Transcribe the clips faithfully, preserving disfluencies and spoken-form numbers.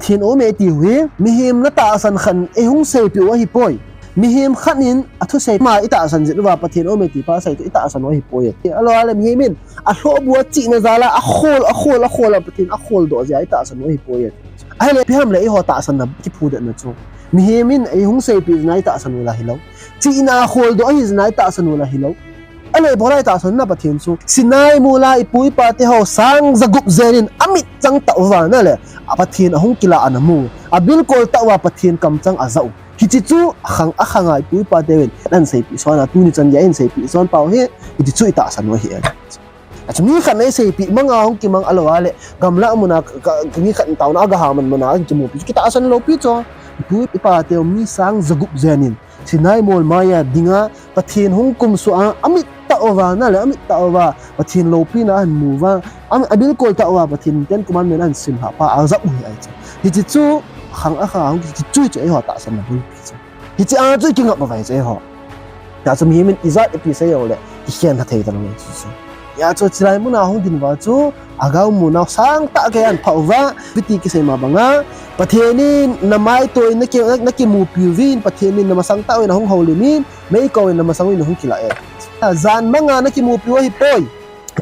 Pathen aume ti hi, mihem natahsan khat in eihung seipeh u ahipoi. Mihem khat in athusei ma itahsan jeh uva Pathen aume ti pa asei chu itahsan u ahipoi. Ahilou le mihem in alhohbu a chihna jal a akhol, akhol, akhol a Pathen akholdoh jeh a itahsan u ahipoi. Ahile ipi ham le eiho tahsanna kiphudetna chu. Mihem in eihung seipeh jeh a itahsan u la hilou. Chihna akholdoh ahi jeh a itahsan u la hilou. Ahile ibola itahsanna Pathen chu. Sinai mol a ipu ipa teho sang jagup jen in amitchang tah uva ahile. A Pathen ahung kilah ana mu. Abilkol tah uva Pathen kamchang ajah u. Hiche chu akhang, akhang a ipu ipa teuvin ahin seipeh son a tuni chan gei ahin seipeh son pau hi. Hiche chu itahsan u ahi e. Achu mi khat in eiseipeh mang a hung kimang ahilou le. Gamla mun a ka, ka, mi khat in taona a gaha man man a kimupi chu kitahsan lou pi chu. Ipu ipa teu mi sang jagup jen in. Sinai mol maiya dinga Pathen hung kumsuh a, amit tah uva ahile, amit tah uva Pathen loupina ahin mu uva, am, abilkol tah uva Pathen Ten Commandment ahin simlhah pa ajah u hi ahi chu. Hiche chu akhang akhang a hung kichu chu eiho tahsanna bulpi chu. Hiche a chu ikingap uva ahi chu eiho. Hijeh chun mihem in ijat ipi sei jongle ikhen lha thei talou ahi chu. Hijeh chun chulai mun a hung ding uva chu Agao muna sangtah kei ahin phah uva, ipi ti kisei ma banga, Pathen in namaitoh in naki, nakimupi uvin, Pathen in namasang tah uvin ahung houlim in, meikong in namasang uvin ahung kilah e. Jan manga nakimupi u ahipoi.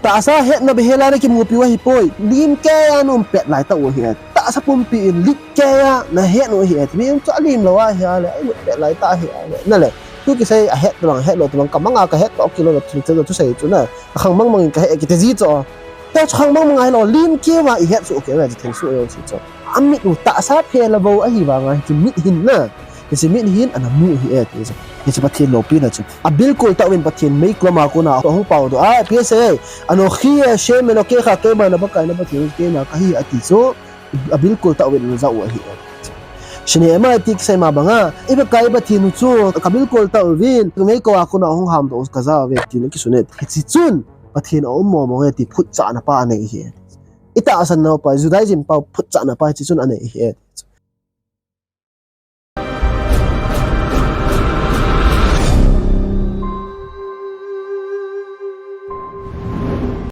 Tahsa hetna behel a nakimupi u ahipoi. Lim kei a naum pet lai tah u ahi e. Tahsa pumpi in lim kei a nahet u ahi e. Mi um chu alim lou ahi a le, ai lut pet lai tah ahi a le. Ahile, tu kisei ahet tobang, ahet lou tobang, kamang a kahet toh kilou le, thil chel lou thusei chu na. Akhang mang mang in kahe kiti ji chu. Tua chu khang mang mang ahilou, lim kei uva ihet soh kei uva, ihet soh kei uva chu. Amit u tahsa phe le vou ahi vanga, hiche mit hin na. Hiche mit hin ana mu ahi e ti chu. Hiche Pathen loupina chu. Abilkol tah uvin Pathen meikong a kona ahung paodoh a, ipi asei, אנכי ה' אלקיך, keima na Pakai na Pathen keima kahi ati chu. Abilkol tah uvin ana jah u ahi e. Sine ma ti kisei ma banga, i Pakai Pathen u chu kabilkol tah uvin, meikong a kona ahung hamdoh u kajah uve tin akisun e. Hiche chun, Pathen aum mong mong e ti phutchahna pa anei ahi e. Itahsan nau pa, Judaism pau phutchahna pa hiche chun anei ahi e.